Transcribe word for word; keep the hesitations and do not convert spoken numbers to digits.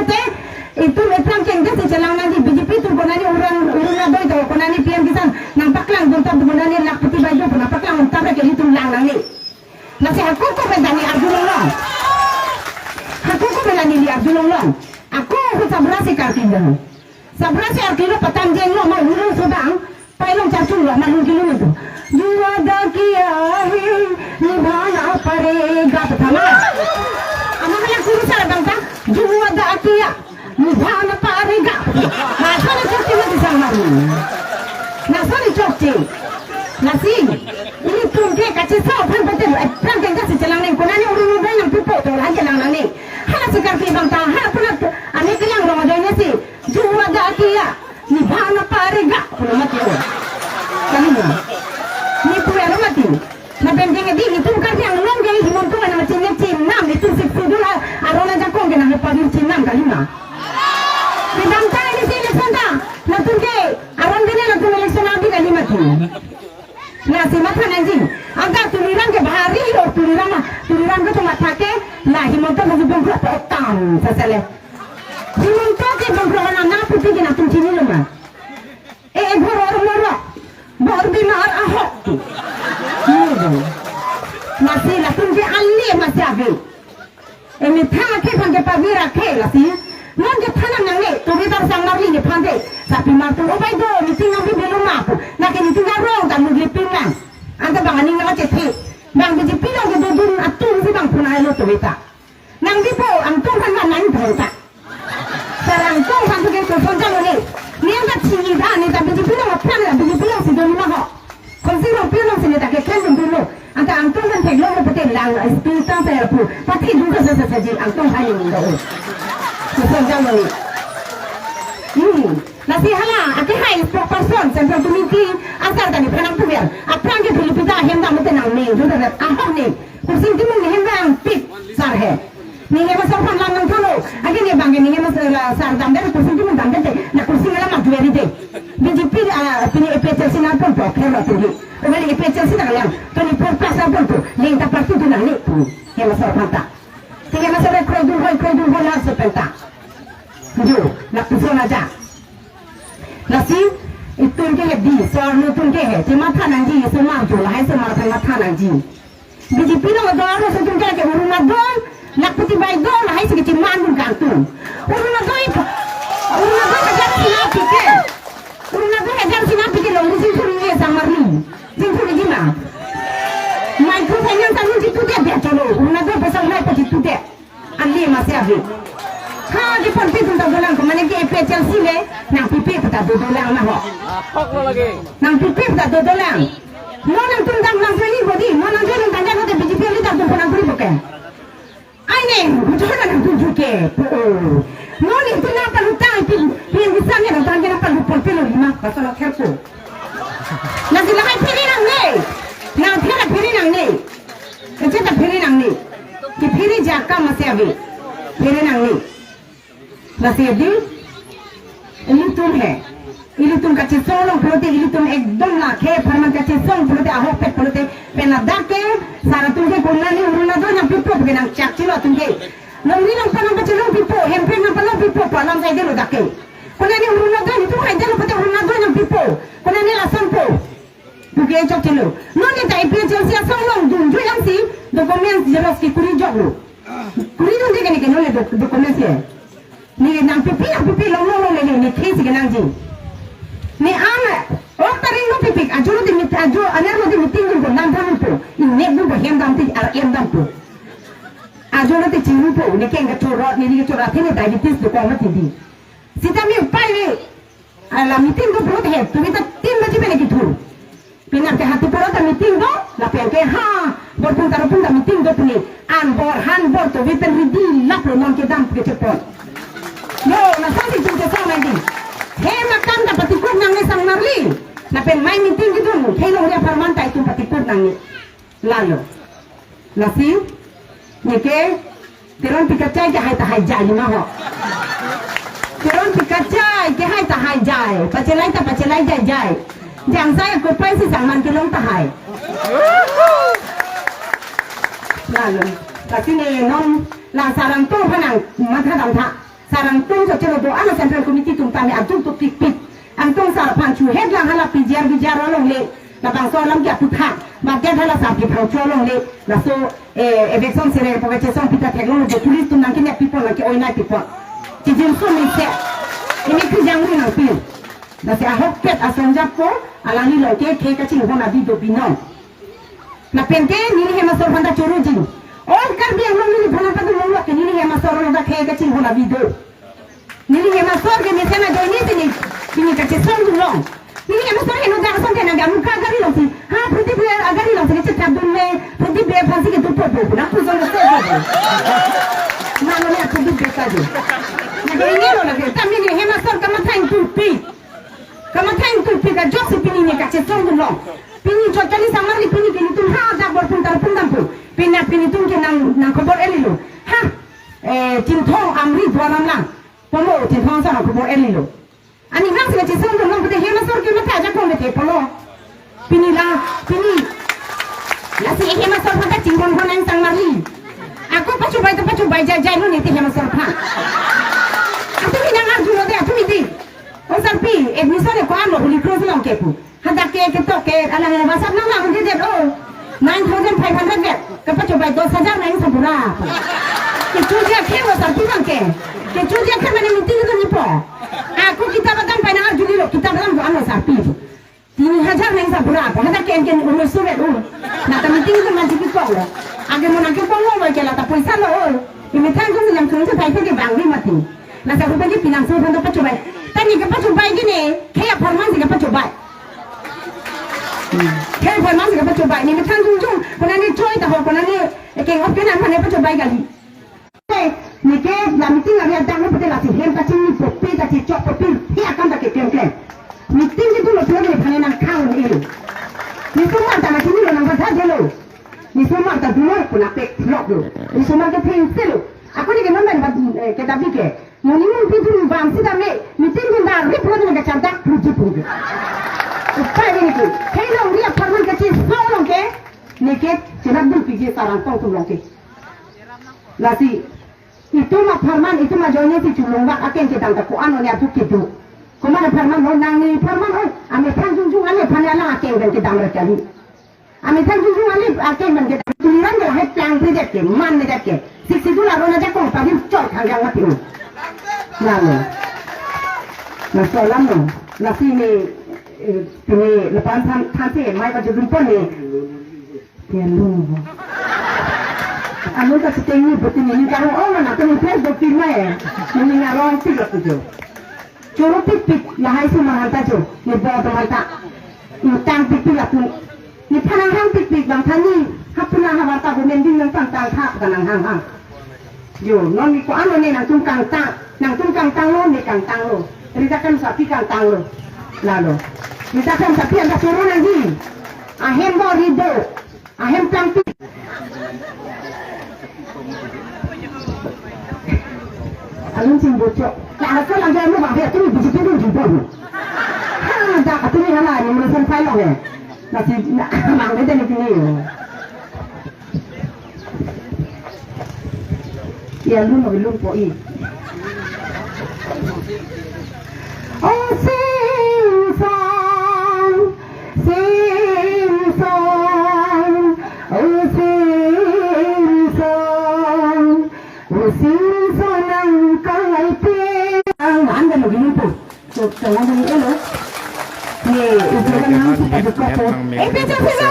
Te, itum eplang kengja si chelang nangji, B J P atum konani urun, urun adoi do, konani P M Kisan nangpaklang dun tap, konani lakhpati bai do, nangpaklang dun tap ra ke ilitum lang nangne. Lasi hako ko pen ta neli arjulonglong. Hako ko pen ta neli arjulonglong. Ako ahut sabra si karkli dang. Sabra si karkli lo, patan jenglo, ma urun sodang. Pailong charchung lo, malung kilung itu. "जो वादा किया है, निभाना पड़ेगा," pu thama. Ama kaya kuru sar bang ta, "जो वादा किया, निभाना पड़ेगा." Laso le chokche mati sang mari. Laso le chokche. Lasi, ilitum ke kacheso aphan betul, eh, plang kengja si chelang nang, konani urun adoi nangpipo, to la chelang nangne. Hala si karkli bang ta, hala puna, ane kelang rong adoi ne si. "जो वादा किया, निभाना पड़ेगा," pulo mati o. Kalima. Neli pu alo mati. Lapen jeng edi itum Karbi Anglong ke Himanta ke nangchinine chinam, itum Sixth Schedule a, aron ajakong ke nangpavir chinam, kalima. Kedam ta isi election ta, latum ke aron bene latum election abi, kalima ti. Lasi matha nangji. Anke Tuliram ke bahari lo, Tuliram, Tuliram ke cuma thake, la Himanta ke bongkrok potam, sasele. Himanta ke bongkrok nang nangputi ke nangtum chinilo ma? E, e ghor or moro, bor bimar ahok. Hmm. Lasi latum ke ali masi ave. E methang akhei aphan kepavir akhei lasi. Non ke thanam nangne, Tobita Sangmarli nephan te. Sarpimar atum, "O bai do, meeting nangpi belo ma," pu. Lake meeting arong ta mugli pin nang. Anta bang aning nangchethe. Bang B J P along kedodun atum si bang phunai lo Tobita. Nangpipo, Angtong aphan ma nangthor ta. Sar Angtong aphan tu ke koson jalo ne. Ne anta chini da, ne ta B J P along aphan, B J P along si dun ma ho. Konsing Rongpi along si ne ta keklem dun dun lo. Anta Angtong aphan theklong lo pute lang, eh, speech tang sa pu. Pati dun ka sa sa sa ji, Angtong aphan ne dun lo. Koson jalo ne. Hmm. Lasi hala, ake hai spokesperson, Central Committee, asar ta nephan nangpuver. Aphrang ke Philippines ahem dam te nang ne, dun ta ahok ne. Kursing Timung ne hem vangpik sar he. Ne hem asar aphan lam nangthalo. Ake ne bang ke ne hem asar, sar damdet, Kursing Timung damdet te. Na Kursing alam mat veri de. B J P, ah, pini A P H L C nangpon po, kher lo tuli. Ogali A P H L C nang yang, twenty-four plus nangpon po. Leng ta party tu nang ne pu. Hem asar aphan ta. Te hem asar kroidun hoi, kroidun hoi laso pen ta. Jo, lapuson aja. Lasi, itum ke hedi, so-arlo atum ke he, te matha nangji, osomar jo, lahai osomar aphan matha nangji. B J P along do arloso atum ke lake Orunodoi, lakhpati bai do, lahai si kecheman dun kangtung. Orunodoi, Orunodoi hajar sina pike. Orunodoi hajar sina pike longri jingthur-i-e Sangmarli. Jingthur-iji ma. Microfinance alun jitudet dia cholo. Orunodoi pesa ulai pa jitudet. Anli masi abi. Ha, di ponpi atum ta dolang, komane ke A P H L C le, nangpipe pu ta dodolang ma ho. Ahok lo lagi. Nangpipe pu ta dodolang. Mo nangtum dam lang sini bodi, mo nang jai nang tangga hote B J P ali ta tum ponang kuri boke. Ai ne, kuchona nangtum juke. Oh. Mo ne tum nang palu tang, pi, pi yang bisa ne, nang tangga nang palu ponpi lo lima, pasal akhir ko. Nang sila hai piri nangne. Nang pira piri nangne. Kecil ta piri nangne. Kepiri jakam masi abi. Piri nangne. Lasi edi. Ilitum he. Ilitum kachesong long pulote, ilitum ekdom la khei apharman kachesong pulote, ahokpet pulote, pen ladak ke sar atum ke konani Orunodoi nangpipo ke nangchak chilo atum ke. Longri longpa nangpachelong pipo, Hemprek nangpalong pipo, pu alam saidelo dak ke. Konani Orunodoi, itum haidelo pute Orunodoi nangpipo. Konani lason po. Pu ke chokchelo. Non ne ta A P H L C asong along dunjui ansi documents xerox kekuri joklo. Kuri dunde ke ne ke non le doc-, documents ye. Ne nangpipi, nangpipi long long long le ne, ne khei si kenangji. Ne am, ok ta ring lo pipik, ajo lo de meet-, ajo aner lo de meeting dun ko lam than po. Inek dun ko hem dam ti ar em dam po. Ajo lo te chingru po, ne keng kachorot, ne ri kachorot, the ne diabetes dokok mati di. Sita mi upai ne. Ala meeting do pulote he, tumi ta tin baji pen kethur. Pinar ke Hatipura ta meeting do, lapen ke ha, Borpung Tarapung ta meeting do pini. An bor, han bor, to wepen ready lap lo non kedam kechepon. Yo, na sa si tum ke sa nangne. He makam ta patikut nangne Sangmarli. Lapen mai meeting kedun, he long dia parman ta itum patikut nangne. Lalo. Lasi, neke, Teronpi kachai ke hai ta hai jai ma ho. Teronpi kachai ke hai ta hai jai. Pachelai ta pachelai jai jai. Jang saya kopai si sangman kelong ta hai. Lalo. Lasi ne non la sar Angtong aphan nangmatha dam tha. Sar angtung chot chelo do, ala Central Committee atum tame aduk tuk tik pik. Angtung sar aphan chuhet lang hala P G R V G R alongle. Labangso alam ke aputhak. Madet hala sar ke phrang cho longle. Laso, eh, eviction sere poke chesong pita theklong do, police atum nangkenep pipon, nangke-oinai pipon. Chijim sum ise. Ini kejang ri nangpi. Lasi ahokpet asong japo, alangli lo ke khei kachinghon abi do binong. Lapen ke neli hem asor aphanta choro jin. All Karbi Anglong neliphan aphan do longlo ke neli hem asor aphanta khei kachinghon abi do. Neli hem asor ke mesen ajoine si ne, pini kachesongdun long. Neli hem asor heno dak asong ke nang amukha gari alongsi. Ha, Pradip Bey agari alongsi kachetapdun le, Pradip Bey aphansi kedo po po, na puson ke so po po. Mano le Pradip Bey ta do. Na ke ingelo na ke, ta neli hem asor kamatha ingtungpik. Kamatha ingtungpik ajoksi pini ne kachesongdun long. Pini chot kali sangmar ni pini pini atum ha dak bor pun tar pun dampo. Pini pini atum ke nang, nang khobor erlo. Ha, eh, Chinthong Amri Duaram lang. Pomo Chinthong sa nang khobor erlo. Ani hang sila chesongdun long pute hem asor ke matha ajakong pute polo. Pini la, pini. Lasi hem asor aphanta chinghon hon angsang marli. Ako pachobai to pachobai jai jai lo neli hem asor aphan. Atumi nang arjulo de, atumi di. O sarpi, admission e ko-an lo Holy Cross along ke pu. Hadak ke ketok ke alang WhatsApp nang lang de det o. Nine thousand five hundred det. Kapachobai dos hajar nang sabura. Kechoji akhir lo sarpi abang ke. Kechoji akhir mane meeting itu nipo. Ako kitab adam pai nang arjulilo, kitab adam ko-an lo sarpi. Tini hajar nang sabura ko. Hadak ke anke umur suret o. Na ta meeting itu manji kikok lo. Age mo nangkepong lo ke la ta poisa lo o. Imithan ko yang kung sa pai ke bang di mati. Lasi ako pagi pinang so phan do pachobai. Ta ne kapachobai ke ne, khei apharman si kapachobai. Hmm. Khei apharman si kapachobai. Neli Methang Chungjung, konat ne choi ta ho, konat ne keng-op ke nang aphan ne pachobai kali. Neke la meeting ari adak lo pute lasi hem kachini popi kachichok popi, he akam ta keklem klem. Meeting kedolo pute nephan nangkhang un-e. Neli osomar ta kachinilo, nangpatha detlo. Neli osomar ta dolo, konat pek lok lo. Neli osomar ke pheng selo. Ako ne ke non ban, eh, ke dabi ke. Muni mun pi dun bang sida me, meeting dun da rip lo dun kachardak puji puji. Upai ini tu. Khei longri apharman kachisong along ke, neke chenap dun piji sarang tong tum along ke. Lasi, itum apharman, itum ajoine si chulongvak akeng kedam ta ko-an lo ne atu kedo. Komat apharman lo nang ne apharman o, Amethang Chungjung ane aphan alang akeng pen kedam ra kali. Amethang Chungjung ale akeng pen kedam. Tuliram ke lahai plang pri det ke, man ne det ke. Sixth Schedule aron ajakong padim chor khangjang mati un. Lalo. Laso alam lo. Lasi ne, eh, pini lapan than, than si mai kajudun pon ne. Tiang lo. Anu ta chiteng ni buti ni karo o mana tu ni pres do pin mai. Ni ngarong tik lo tu jo. Choro pikpik, lahai osomar aphanta jo, ne bo atum aphanta. Ingtang pikpik lapu. Nephan nanghang pikpik bang tha ne, hapuna havar ta bo mending nangtang tang tha, ta nanghang hang. Jo, non ne ko-an lo ne nangtum kangtang, nangtum kangtang lo, ne kangtang lo. Rita Kemsapi kangtang lo. Lalo. Rita Kemsapi anta choro nangji. Ahem bo rido. Ahem plang pi. Alun sing bocok. Nah, asal lang dia mau bang dia tu biji tu tu bom. Ha, dah katuni hala ni mesen pai long eh. Nasi na mang dia ni pini. Ya lun oi lun po i. O Simsong, Simsong, O Simsong, O Simsong nangkaipe. Ang anda lo gini po. So, so, anda ni elo. Ye, itu kan nang kita buka po. Eh, betul sih lo.